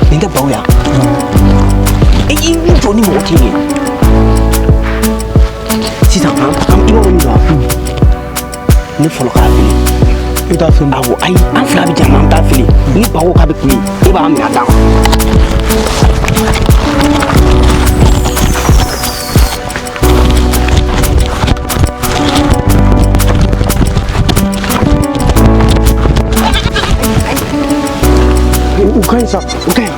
Nin tɛ baw ya e i jɔ ni mɔgɔ tɛ yen sisan an i b'a min dɔn ne fɔlɔ k'a fili i t'a fili awɔ ayi an fila bɛ jama an t'a fili ni ba ko k'a bɛ kule e b'a minɛ a da U ka ɲi sa u ka ɲi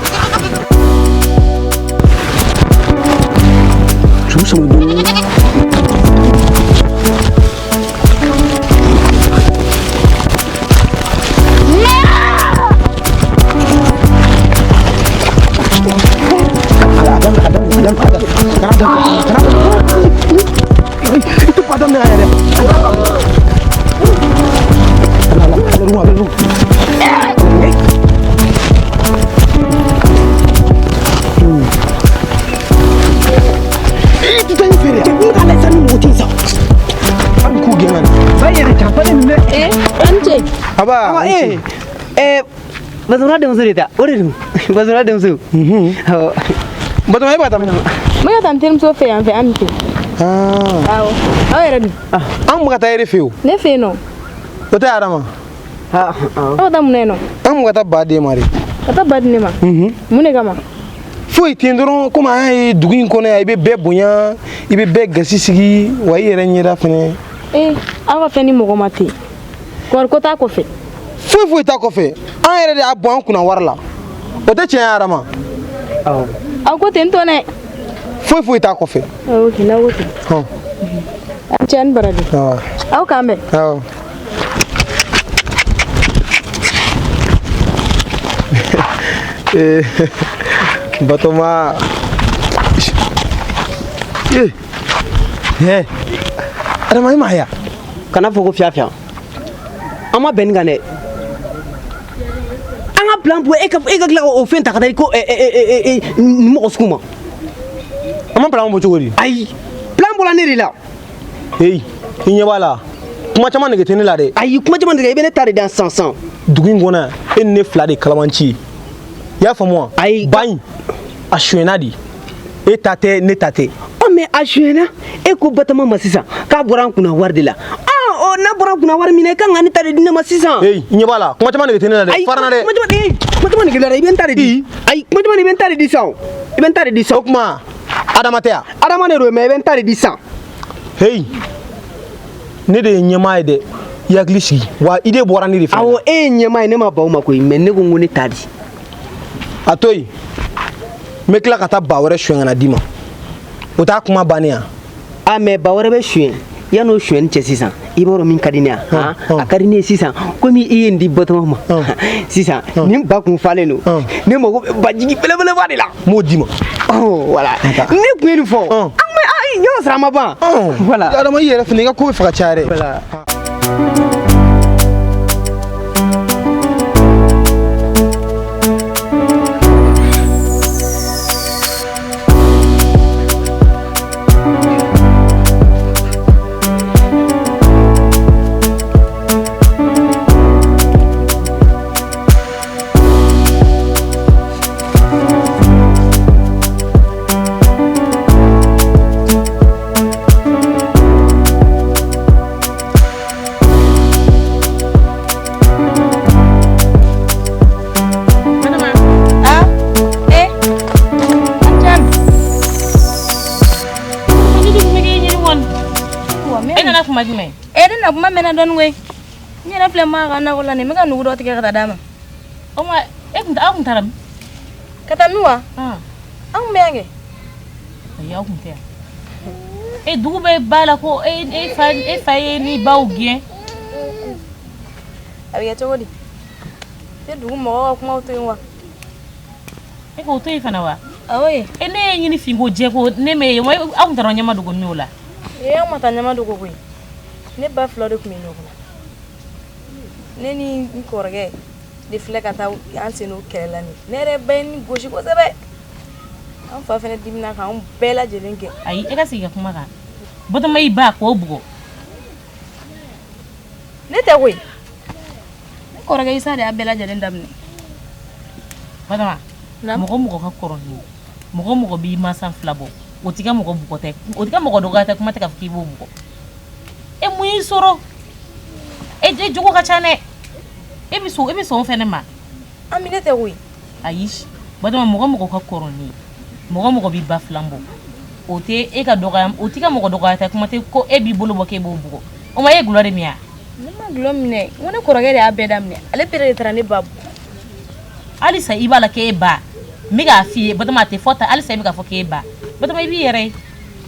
su sama dɔɔni I tɛ ba daminɛ a yɛrɛ. Ala, ala, ala. I tɛ taa ɲɛfɛ dɛ. N k'a lajɛ ni mɔgɔ tɛ yen sa. An k'u gɛn ka na. Ba yɛrɛ janfa ne minɛ. Eh, an ce. Aba. Ee ee Batoma denmuso de ta o de don Batoma denmuso. Awɔ. Batoma e bɛ ka taa min? N bɛ ka taa n terimuso fɛ yan fɛ an fɛ. Awɔ. Aw yɛrɛ dun? An bɛ ka taa e de fɛ yen. Ne fɛ yen nɔ. O tɛ Adama. Aw bɛ taa mun na yen nɔ? An bɛ ka taa ba d'e ma de. Ka taa ba di ne ma? Mun de kama? Foyi ten dɔrɔn komi an y'a ye dugu in kɔnɔ yan i bɛ bɛɛ bonya i bɛ bɛɛ gasi sigi wa i yɛrɛ ɲɛda fɛnɛ. Ee aw ka fɛn ni mɔgɔ ma ten. Kɔri ko t'a kɔfɛ. Foyi foyi t'a kɔfɛ an yɛrɛ de y'a bɔ an kunna wari la o tɛ tiɲɛ ye Adama. Awɔ. Aw ko ten tɔ dɛ. Foyi foyi t'a kɔfɛ. Ok n'aw ko ten. Hɔn. Aw cɛ ni baraji. Awɔ. Aw k'an bɛn. Awɔ. Batoma. Eh. Eh. Adama i ma ye wa? Kana fɔ ko fiya fiya. An ma bɛn nin kan dɛ. An ka plan bɔ e ka tila k'o fɛn ta ka taa i ko nin mɔgɔ sugu ma. An ma plan bɔ cogo di? Ayi plan bɔra ne de la. Heyi i ɲɛ b'a la kuma caman nege tɛ ne la dɛ. Ayi kuma caman nege i bɛ ne ta de dan sisan sisan. Dugu in kɔnɔ yan e ni ne fila de kalabanci ye. I y'a faamu wa? Ayi. Ba in a sonyɛna de. E ta tɛ ne ta tɛ. Ɔ mais a sonyɛna e ko Batoma ma sisan k'a bɔra an kunna wari de la. Ɔ n'a bɔra an kunna wari min na i kan ka ne ta de di ne ma sisan. Heyi i ɲɛ b'a la kuma caman nege tɛ ne la dɛ. Fara n na dɛ. Kuma caman nege la dɛ i bɛ n ta de di. Ayi kuma caman i bɛ n ta de di sisan. I bɛ n ta de di sisan. O tuma Adama tɛ yan? Adama de don mais i bɛ n ta de di sisan. Heyi ne de ye ɲɛmaa ye dɛ. I hakili sigi wa idée bɔra ne de fɛ. Awɔ e ye ɲɛmaa ye ne ma ban o ma koyi mais ne ko n ko ne ta di. A to yen n bɛ tila ka taa ba wɛrɛ suɲɛ ka na d'i ma o t'a kuma bannen ya. A mais ba wɛrɛ bɛ suɲɛ yan'o suɲɛni cɛ sisan i b'a dɔn min ka di ne ye a ka di ne ye sisan komi i ye nin di Batoma ma sisan nin ba kun falen don ne mago bɛ bajigi belebeleba de la. N b'o d'i ma. Voilà ne tun ye nin fɔ an bɛ yɔrɔ sara ma ban. Voilà Adama i yɛrɛ fana i ka ko bɛ fɛ ka caya dɛ. Voilà. E ne na kuma mɛnna dɔɔni koyi n yɛrɛ filɛ maa ka nakɔ la nin n bɛ ka nugu dɔ tigɛ ka taa d'a ma. O ma e kun aw kun taara min? Ka taa min wa? An kun bɛ yan kɛ. Ayi aw kun tɛ yan. E dugu bɛɛ b'a la ko e fa ye ni baw gɛn. A bɛ kɛ cogo di? Tɛ dugu mɔgɔw ka kumaw to yen wa? E k'o to yen fana wa? Awɔ ye. E ne ye ɲini finko jɛ ko ne m'e ye aw kun taara ɲama dogo min o la. Ee an ma taa ɲama dogo koyi. Ne ba fila de tun bɛ ɲɔgɔn na. Ne ni n kɔrɔkɛ de filɛ ka taa an sen don kɛlɛ la nin. Ne yɛrɛ ba ye n gosi kosɛbɛ. An fa fana dimina k'an bɛɛ lajɛlen kɛ. Ayi e ka sigi ka kuma kan. Batoma y'i ba k'o bugɔ. Ne tɛ koyi. Ne kɔrɔkɛ Isa de y'a bɛɛ lajɛlen daminɛ. Batɔma, mɔgɔ mɔgɔ ka kɔrɔ ni ye, mɔgɔ mɔgɔ b'i mansa fila bɔ, o t'i ka mɔgɔ bugɔta ye, o t'i ka mɔgɔ dɔgɔya tɛ, kuma tɛ k'a fɔ k'i b'o bugɔ. E mun y'i sɔrɔ? E jogo ka ca dɛ. E bɛ sɔn, e bɛ sɔn o fɛnɛ ma. Ami, ne tɛ koyi. Ayi, Batɔma, mɔgɔ mɔgɔ ka kɔrɔ ni ye, mɔgɔ mɔgɔ b'i ba filan bɔ, o tɛ e ka dɔgɔya, o t'i ka mɔgɔ dɔgɔya tɛ, kuma tɛ ko e b'i bolo bɔ k'e b'o bugɔ. O ma e ye gulɔ de min wa? Ne ma gulɔ minɛ, n ko ne kɔrɔkɛ de y'a bɛɛ daminɛ, ale pere de taara ne ba bugɔ. Halisa i b'a la k'e ba, n bɛ k'a f'i ye Batɔma, a tɛ fɔ tan, halisa i bɛ k'a fɔ k'e ba. Batɔma, i b'i yɛrɛ ye.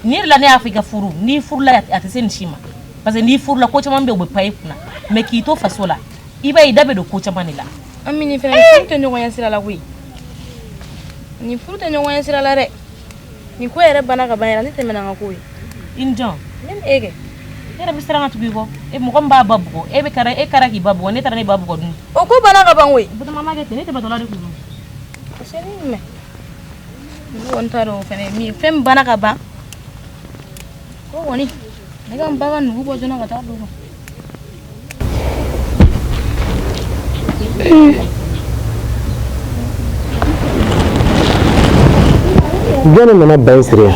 Nin de la ne y'a fɔ i ka furu, n'i furula a tɛ se nin si ma. Parce que n'i furula ko caman bɛ yen o bɛ pan i kunna, mais k'i to faso la, i b'a ye i da bɛ don ko caman de la. Ami, nin fɛnɛ, nin furu tɛ ɲɔgɔn ɲɛ sira la koyi. Nin furu tɛ ɲɔgɔn ɲɛ sira la dɛ. Nin ko yɛrɛ banna ka ban yɛrɛ, ne tɛmɛna n ka ko ye. I ni jɔn? Ne ni e kɛ. E yɛrɛ bɛ siran ka tugu i kɔ. E mɔgɔ min b'a ba bugɔ, e bɛ kara, e kara k'i ba bugɔ, ne taara ne ba bugɔ dun. O ko banna ka ban koyi. Batɔma, ma kɛ ten, ne tɛmɛtɔla de kun don. Parce que ne mɛn. Ne kɔni t'a dɔn o fɛnɛ ye min ye. Fɛn min banna ka ban. Ko kɔni, ne ka n ba ka nugu bɔ joona ka taa d'o ma. Jɔn de nana ba in siri yan?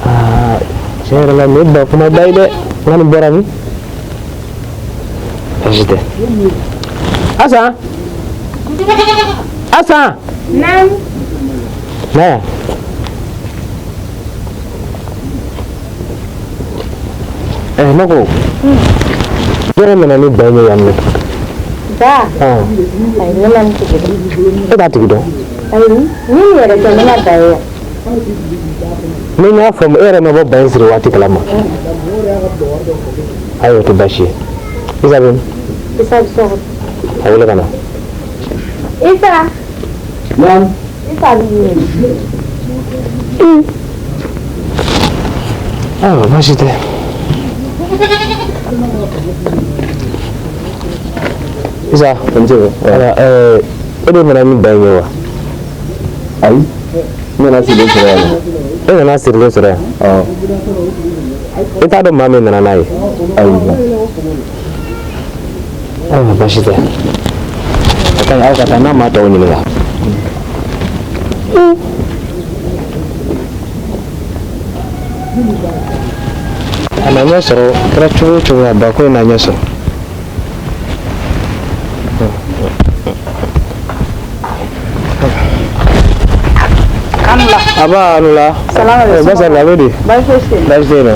Aa, tiɲɛ yɛrɛ la nin ye ba kumaba ye dɛ. N ka nin bɔra min? Baasi tɛ. Asan! Asan! Naamu. Na yan. Ne ko. Jɔn de nana ni ba in ye yan nɔ? Ba? Ayi, ne ma nin tigi dɔn. E t'a tigi dɔn? Ayi, ni nin yɛrɛ tɛ, ne ma ba ye yan. Ni n y'a faamu, e yɛrɛ ma bɔ ba in siri waati kalama. Ayi, o tɛ baasi ye. Isa bɛ min? Isa bɛ so kɔnɔ. A wele ka na. Isa. Naamu. Isa b'i ɲini. Ayiwa, baasi tɛ. Isa, wala, e de nana ni ba in ye wa? Ayi, ne nana sirilen sɔrɔ yan nɔ. E nana sirilen sɔrɔ yan? Awɔ. E t'a dɔn maa min nana n'a ye? Ayi. Ayiwa, baasi tɛ. A ka ɲi, aw ka taa n'a maa tɔw ɲininka. A na ɲɛ sɔrɔ, kɛra cogo o cogo, a ba ko in na ɲɛ sɔrɔ. Aba, a ni wula. Basa, a bɛ di? Baasi fosi tɛ yen. Baasi tɛ yen nɔ?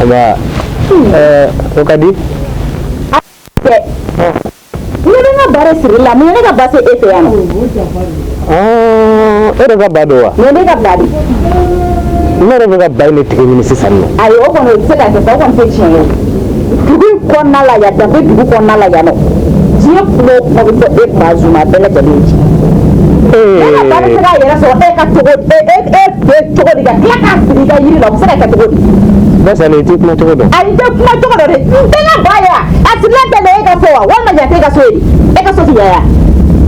Aba, o ka di? Tɛ. Ne bɛ n ka ba de siri la, mun ye ne ka ba se e fɛ yan nɔ? E de ka ba don wa? Nin ye ne ka ba de. Ne yɛrɛ bɛ ka ba in de tigi ɲini sisan nɔ. Ayi, o kɔni o tɛ se ka kɛ sa, o kɔni tɛ tiɲɛ ye. Dugu in kɔnɔna la yan, danbe dugu kɔnɔna la yan nɔ, diɲɛ kuma o kuma bɛ fɔ e ba Zuma, a bɛɛ lajɛlen ye tiɲɛ. Ne ka ba bɛ se k'a yɛrɛ sɔrɔ e ka cogo, e e e fɛ cogo di, ka tila k'a siri i ka yiri la, o bɛ se ka kɛ cogo di? Basa, i t'i kuma cogo dɔn. Ayi, n tɛ kuma cogo dɔn dɛ. N tɛ n ka ba ye wa? A sirilen tɛ e ka so wa? Walima yan tɛ e ka so ye de? E ka so tɛ yan ye wa?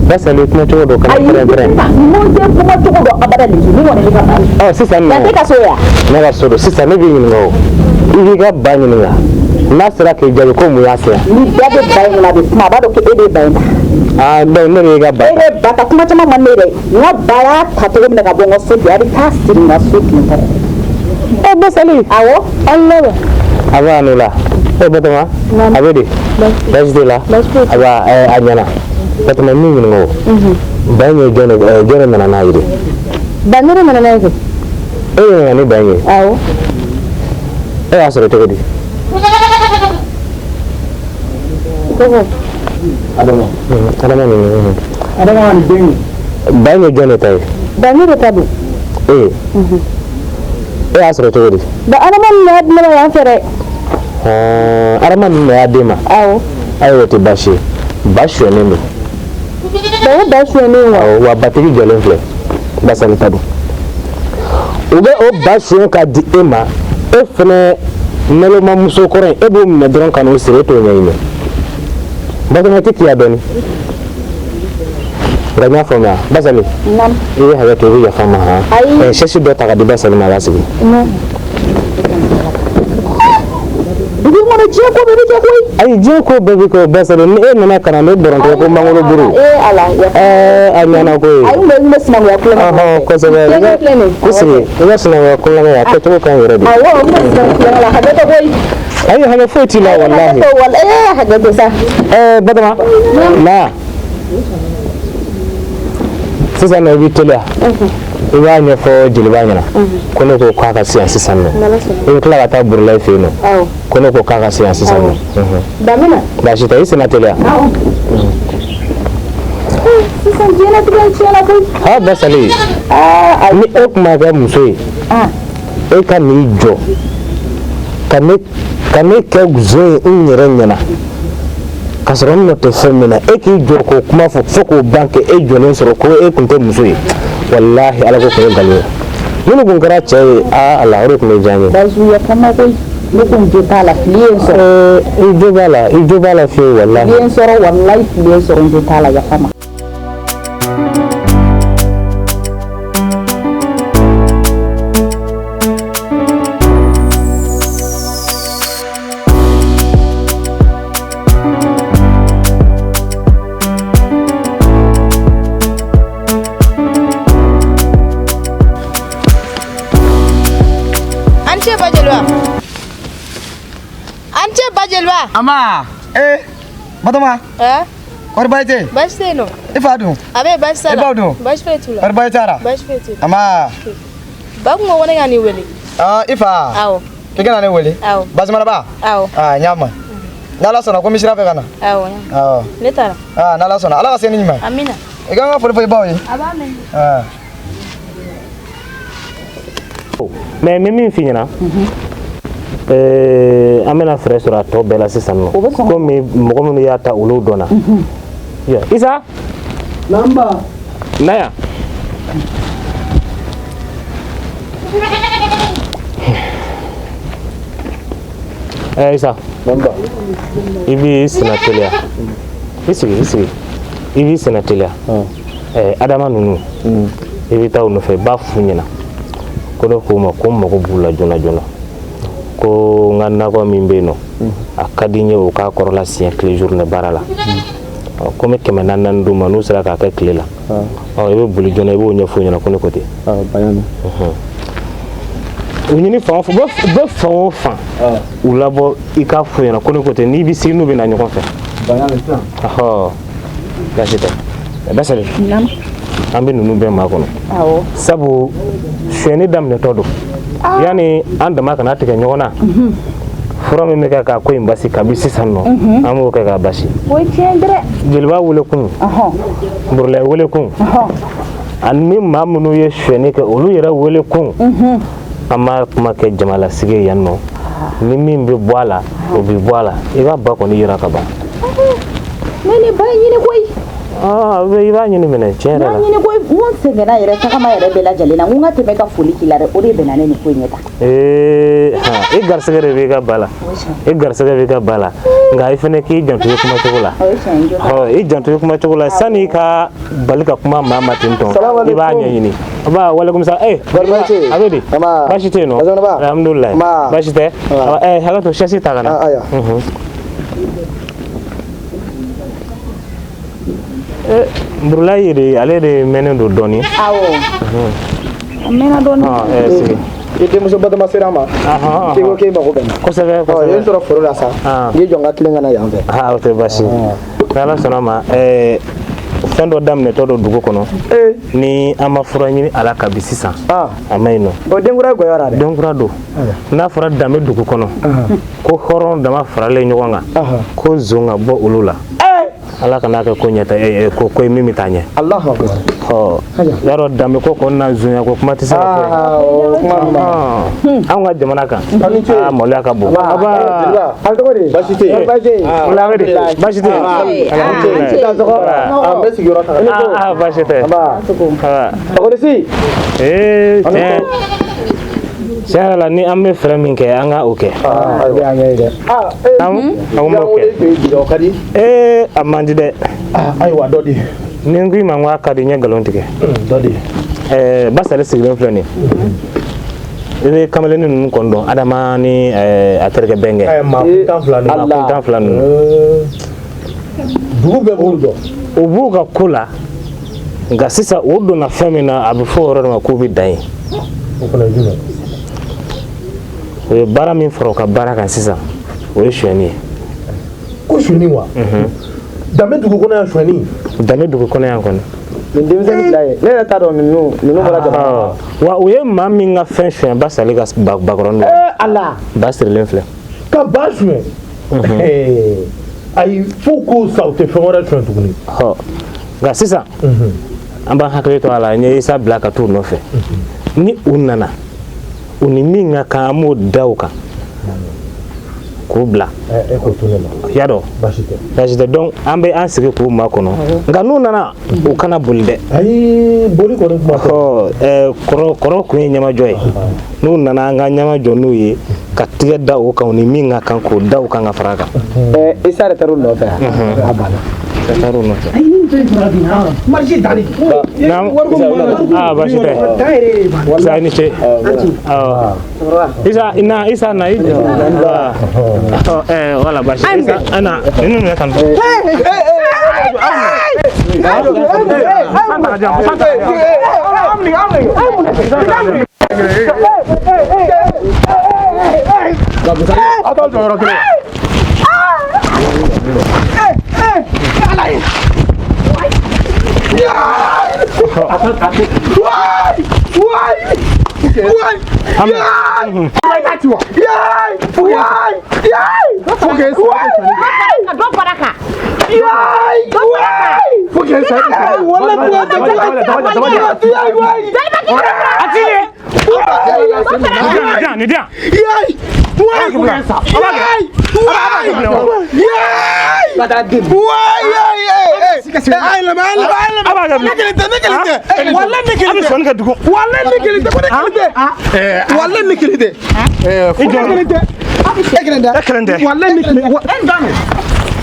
Basa, i kuma cogo dɔn, kana Ayi, pɛrɛn pɛrɛn. sisan n tɛ kuma cogo dɔn abada nin ni kɔni ne ka ba ye. Ɔ, sisan nɔ. Yan tɛ e ka so ye wa? Ne ka so don. Sisan ne b'i ɲininka o. I b'i ka ba ɲininka. N'a sera k'i jaabi ko mun y'a se yan? Ni da bɛ ba in kɔnɔ, a bɛ kuma, a b'a dɔn ko e de ye ba in ta. Aa, donc ne de y'i ka ba E ta. bɛ ba ta, kuma caman man ne ye dɛ. N ka ba y'a ta cogo min na ka bɔ n ka so bi, a bɛ taa siri n ka so ten tɔ. E Basali. Awɔ. Ala. A b'a n'o la. E Batɔma, a bɛ di? Baasi t'e la? A b'a a ɲɛna. Batɔma, min ɲininka o. Ba in ye jɔn de, jɔn de nana n'a ye de? Ba, ne de nana n'a ye kɛ. E de nana ni ba in ye? Awɔ. E y'a sɔrɔ cogo di? Tɔgɔ. Adama. Adama nin. Adama ni den. Ba in ye jɔn de ta ye? Ba, ne de ta don. E. E y'a sɔrɔ cogo di? Ba, Adama nin y'a di ne ma yan fɛ dɛ. Adama nin de y'a d'e ma? Awɔ. Ayiwa, o tɛ baasi ye. Ba sonyɛnen don. Ba, o ba sonyɛnen wa? Awɔ, wa batigi jɔlen filɛ. Basali ta don. U bɛ o ba sonya k'a di e ma, e fɛnɛ naloma muso kɔrɔ in, e b'o minɛ dɔrɔn ka n'o siri, e t'o ɲɛɲini. Batɔma, tɛ tiya dɔɔni. Nka n y'a faamuya. Basali. Naamu. I bɛ hakɛ to, i bɛ yafa n ma han. Ayi. Sɛsi dɔ ta ka di Basali ma, a b'a sigi. Dugu kɔnɔ Diɲɛ ko bɛɛ bɛ kɛ koyi. Ayi, diɲɛ ko bɛɛ bɛ kɛ o Basali. Ni e nana ka na ne dɔrɔn ko mangoro buru. Ee Ala, yafa. Ɛɛ, a ɲɛna koyi. Ayi, n bɛ sinankunya kulonkɛ. Ɔhɔn, kosɛbɛ. Denkɛ filɛ nin ye. I sigi, i ka sinankunya kulonkɛ a kɛcogo ka ɲi yɛrɛ de. Awɔ, n bɛ sinankunya kulonkɛ la, hakɛ to koyi. Ayi, hakɛ foyi t'i la walahi. Hakɛ to wala, ee hakɛ to sa. Ɛɛ Batoma, na sisan nɔ i b'i teliya, i b'a ɲɛfɔ jeliba ɲɛna ko ne ko k'a ka se yan sisan nɔ. I bɛ tila ka taa Burulayi fɛ yen nɔ ko ne ko k'a ka se yan sisan nɔ. Damina. Baasi tɛ, i senna teliya. Sisan diɲɛlatigɛ in tiɲɛna koyi. Ha Basali, ni e tun ma kɛ muso ye, e ka n'i jɔ ka ne kɛ zon ye n yɛrɛ ɲɛna k'a sɔrɔ n nɔ tɛ fɛn min na, e k'i jɔ k'o kuma fɔ fo k'o ban k'e jɔlen sɔrɔ ko e tun tɛ muso ye, walahi Ala ko tun ye nkalon ye. Minnu tun kɛra cɛ ye, aa Ala, o de tun bɛ diya n ye. Bazu, yafa n ma koyi. Ne kun jo t'a la, fili ye n sɔrɔ. I jo b'a la, i jo b'a la fiyewu walahi. Fili ye n sɔrɔ, walahi fili ye n sɔrɔ, n jo t'a la, yafa n ma. An ce ba jeliba, an ce ba jeliba. Ama ee Batoma. Ɛɛ. Kɔri baasi tɛ yen? Baasi tɛ yen nɔ. I fa dun? A bɛ baasi t'a la. I baw dun? Baasi foyi t'u la. Kɔri baasi t'a la? Baasi foyi t'u la. Ama. Ba kun ko ko ne ka n'i wele. Aa, i fa. Awɔ. K'i ka na ne wele? Awɔ. Baasimaraba? Awɔ. Aa, n y'a mɛn. N'Ala sɔnna ko n bɛ sira fɛ ka na. Awɔ. Awɔ. Ne taara. Aa, n'Ala sɔnna, Ala ka se ni ɲuman ye. Amina. I ka n ka foli fɔ i baw ye. A b'a mɛn. Aa. Mais n bɛ min f'i ɲɛna, an bɛna fɛɛrɛ sɔrɔ a tɔ bɛɛ la sisan nɔ, komi mɔgɔ minnu y'a ta olu dɔnna. Isa. Namba. Na yan. Ɛɛ Isa. Namba. I b'i senna teliya. I sigi, i sigi. I b'i senna teliya. Ɛɛ Adama ninnu. I bɛ taa u nɔfɛ, i b'a f'u ɲɛna ko ne k'u ma ko n mago b'u la joona joona, ko n ka nakɔ min bɛ yen nɔ, a ka di n ye o k'a kɔrɔla siɲɛ tile journée baara la. Ko n bɛ 400 400 d'u ma n'u sera k'a kɛ tile la. Ɔ, i bɛ boli joona, i b'o ɲɛf'u ɲɛna ko ne ko ten. U ɲini fan o fan, u bɛ fan o fan, u labɔ, i k'a f'u ɲɛna ko ne ko ten, n'i bɛ se n'u bɛ na ɲɔgɔn fɛ. Ɔhɔ, baasi tɛ. Basali, an bɛ ninnu bɛɛ makɔnɔ. Sabu sonyɛni daminɛtɔ don. Yanni an dama kana tigɛ ɲɔgɔn na, fura min bɛ kɛ k'a ko in basi kabi sisan nɔ, an b'o kɛ k'a basi. O ye tiɲɛ dɛrɛ. Jeliba wele kun, Burulayi wele kun, ani maa minnu ye sonyɛni kɛ olu yɛrɛ wele kun. An b'a kuma kɛ jamalasigi ye yan nɔ, ni min bɛ bɔ a la o bɛ bɔ a la. I b'a ba kɔni yira ka ban. Ne ni ba in ɲini koyi. I b'a ɲini minɛ tiɲɛ yɛrɛ la. N b'a ɲini koyi, n ko n sɛgɛnna yɛrɛ tagama yɛrɛ bɛɛ lajɛlen na, n ko n ka tɛmɛ ka foli k'i la dɛ, o de bɛnna ne ni ko in ye tan. Ee, i garisɛgɛ de b'i ka ba la, i garisɛgɛ b'i ka ba la, nka i fana k'i janto i kumacogo la. Ɔ, i janto i kumacogo la sani i ka bali ka kuma maa ma ten tɔ, i b'a ɲɛɲini. Aba, walekum salam. Eh, a bɛ di? Baasi tɛ yen nɔ. Alhamdulilayi. Baasi tɛ. Ɛ, hakɛ to, sɛsi ta ka na. Burulayi de, ale de mɛnnen don dɔɔnin. Awɔ. A mɛnna dɔɔnin. Sigi. I denmuso Batoma sera a ma. K'i ko k'e mago bɛ n na. Kosɛbɛ, kosɛbɛ. Ɔ, i ye n sɔrɔ foro la sa. N y'i jɔ n ka tilen ka na yan fɛ. O tɛ baasi ye. N'Ala sɔnna ma, fɛn dɔ daminɛtɔ don dugu kɔnɔ. Ni an ma fura ɲini a la kabi sisan, a ma ɲi nɔ. O denkura gɔyɔ la dɛ. Denkura don. N'a fɔra danbe dugu kɔnɔ, ko hɔrɔn dama faralen ɲɔgɔn kan, ko zon ka bɔ olu la. Ala kana kɛ ko ɲɛta, ko ye min bɛ taa ɲɛ. Alahu akibaru. Ɔ, yarɔ danbe ko kɔni na zonya ko kuma tɛ se ka fɔ. Anw ka jamana kan, aa maloya ka bon. Aba, a tɔgɔ di? Baasi tɛ yen. Baasi tɛ yen. A bɛ di? Baasi tɛ yen. Alhamdulilayi. An bɛ sigiyɔrɔ ta. Aa, baasi tɛ. Aba. Fakɔrɔsi. Ee, tiɲɛ. Tiɲɛ yɛrɛ la, ni an bɛ fɛɛrɛ min kɛ, an ka o kɛ. An b'o kɛ. Ee, a man di dɛ. Ayiwa, dɔ di. Ni n ko i ma ko a ka di, n ye nkalon tigɛ. Dɔ di. Ɛɛ, Basale sigilen filɛ nin ye. I bɛ kamalennin ninnu kɔni dɔn, Adama ni a terikɛ Bɛnkɛ. Maa kuntan fila ninnu. Maa kuntan fila ninnu. Dugu bɛɛ b'olu dɔn. U b'u ka ko la, nka sisan u donna fɛn min na, a bɛ fɔ o yɔrɔ de ma k'u bɛ dan yen. O fana ye jumɛn? O ye baara min fara u ka baara kan sisan, o ye sonyɛni ye. Ko sonyɛni wa? Danbe dugu kɔnɔ yan sonyɛni. Danbe dugu kɔnɔ yan kɔni. Nin denmisɛnnin fila ye, ne yɛrɛ t'a dɔn ninnu bɔra jamana. Wa u ye maa min ka fɛn sonyɛ, ba sali ka bakɔrɔni don. Ala. Ba sirilen filɛ. Ka ba sonyɛ. Ayi, fo k'o sa, u tɛ fɛn wɛrɛ sonyɛ tuguni. Nka sisan an b'an hakili to a la, n ye Isa bila ka t'u nɔfɛ. Ni u nana, u ni min ka kan, an b'o da u kan k'u bila. E k'o to ne ma. I y'a dɔn? Baasi tɛ. Baasi tɛ. Donc an bɛ an sigi k'u makɔnɔ. Nka n'u nana, u kana boli dɛ. Ayi, boli kɔni kuma tɛ. Kɔrɔ kun ye ɲɛmajɔ ye. N'u nana, an ka ɲɛmajɔ n'u ye, ka tigɛ da o kan, u ni min ka kan, k'o da u kan ka fara a kan. Isa yɛrɛ taar'u nɔfɛ. A banna. Taar'u nɔfɛ. Marché dali. Naam. Ah, baasi tɛ. Isa, i ni ce. Isa, na Isa na i. Wala baasi tɛ. Isa, na ninnu minɛ ka na. A t'aw jɔ yɔrɔ kelen.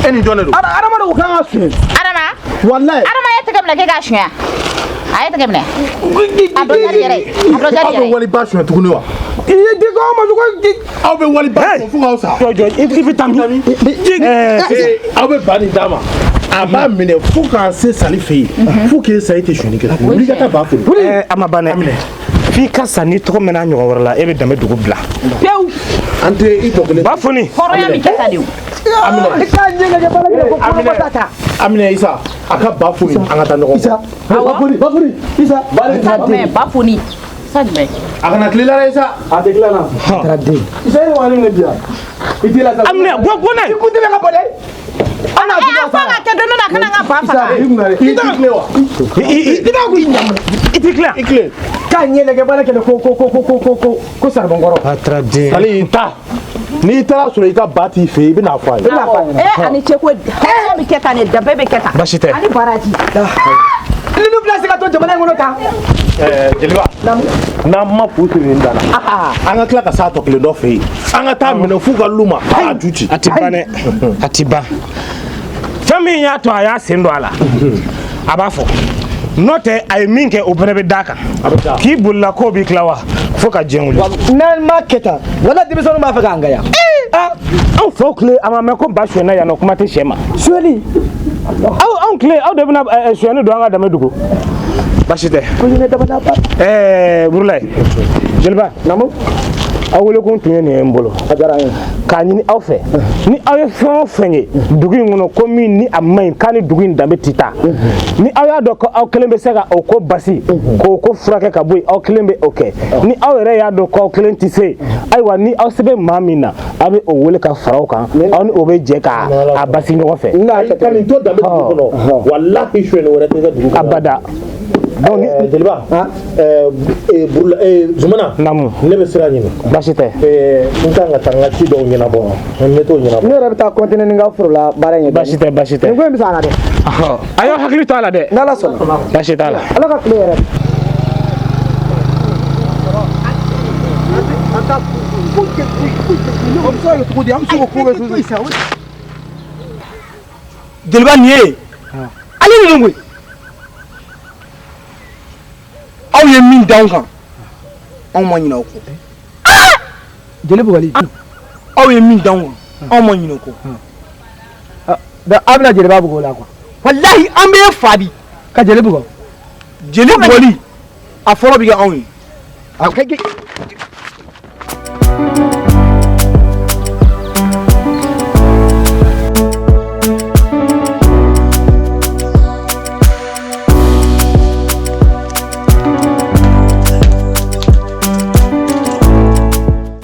E ni jɔn de don? Adama de ko k'an ka suɲɛ. Adama? Walayi. Adama ye tɛgɛ minɛ k'e k'a suɲɛ. A ye tɛgɛ minɛ. A dɔ jari yɛrɛ. A dɔ jari yɛrɛ. Aw bɛ waliba suɲɛ tuguni wa? I ye di ko ma ko aw bɛ waliba suɲɛ fo k'aw sa. Jɔ jɔ, i bɛ taa min? Aw bɛ ba nin d'a ma. A b'a minɛ fo k'a se sali fɛ yen. Fo k'e sa, e tɛ sonyɛni kɛ tuguni. Wuli ka taa ba foli. A ma ban dɛ. F'i ka sa, n'i tɔgɔ mɛnna ɲɔgɔn wɛrɛ la, e bɛ danbe dugu bila. Pewu. An tɛ i tɔ kelen. Ba foni. Hɔrɔnya min kɛ ta de o. I k'a ɲɛ lajɛ baara kɛ ko kɔnɔma ta ta. Aminɛ Isa, a ka ba foni, an ka taa ɲɔgɔn fɛ. Isa, ba foni, ba foni, Isa. Isa jumɛn, ba foni. Isa jumɛn? A kana tila la dɛ Isa. A tɛ tila la. A taara den. Isa ye wari minɛ bi yan. I t'i la sa. Aminɛ, bɔ bɔ n'a ye. I kun tɛ ka bɔ dɛ. An n'a A fɔ ka kɛ don dɔ la, a kana n ka ba faga. I t'i tile wa? I t'a ko i ɲamu. I t'i tila. I tile. K'a ɲɛ lajɛ baara kɛ ko ko ko ko ko ko ko saribɔn kɔrɔ. A taara den. Sali ta. N'i taara sɔrɔ i ka ba t'i fɛ yen, i bɛna fɔ a ye. Ee, ani cɛ ko hɔrɔnya bɛ kɛ tan de, danbe bɛ kɛ tan. Baasi tɛ. Ani baraji. Ninnu bila se ka to jamana in kɔnɔ tan. Jeliba, n'an ma fu siri nin da la, an ka tila ka s'a tɔ kelen dɔ fɛ yen. An ka taa minɛ f'u ka lu ma. A ju ci. A ti ban dɛ. A ti ban. Fɛn min y'a to a y'a sen don a la, a b'a fɔ. N'o tɛ, a ye min kɛ, o fana bɛ d'a kan. K'i bolila k'o b'i tila wa, fo ka diɲɛ wuli. N'an ma kɛ tan, wala denmisɛnninw b'a fɛ k'an gaya. Anw faw tile, a ma mɛn ko ba sonyɛna yan nɔ, kuma tɛ sɛ ma. Sonyɛli. Aw anw tile, aw de bɛna sonyɛni don an ka danbe dugu. Baasi tɛ. Burulayi. Jeliba. Naamu. Aw welekun tun ye nin ye n bolo. A diyara an ye. K'a ɲini aw fɛ, ni aw ye fɛn o fɛn ye dugu in kɔnɔ, ko min ni a man ɲi, k'a ni dugu in danbe tɛ taa, ni aw y'a dɔn ko aw kelen bɛ se ka o ko basi, k'o ko furakɛ ka bɔ yen, aw kelen bɛ o kɛ. Ni aw yɛrɛ y'a dɔn k'aw kelen tɛ se, ayiwa, ni aw se bɛ maa min na, aw bɛ o wele ka fara aw kan, aw ni o bɛ jɛ ka a basi ɲɔgɔn fɛ. Nka ka nin to danbe dugu kɔnɔ, walahi sonyɛni wɛrɛ tɛ kɛ dugu kɔnɔ. Abada. Donc jeliba, Burula, Zumana. Naamu. Ne bɛ sira ɲini. Baasi tɛ. N kan ka taa n ka ci dɔw ɲɛnabɔ. N bɛ t'o ɲɛnabɔ. Ne yɛrɛ bɛ taa continuer ni n ka foro la baara in ye. Baasi tɛ, baasi tɛ. Nin ko in bɛ sa a la dɛ. A y'aw hakili to a la dɛ. N'Ala sɔnna. Baasi t'a la. Ala ka tile yɛrɛ. Jeliba nin ye ale ninnu koyi. Aw ye min d'anw kan, anw ma ɲinɛ aw kɔ. Jeli bugɔli. Aw ye min d'anw ma, anw ma ɲinɛ o kɔ. Donc aw bɛna jeliba bugɔ o la quoi. Walahi an bɛ fa bi. Ka jeli bugɔ. Jeli bugɔli a fɔlɔ bɛ kɛ anw ye. A kɛ.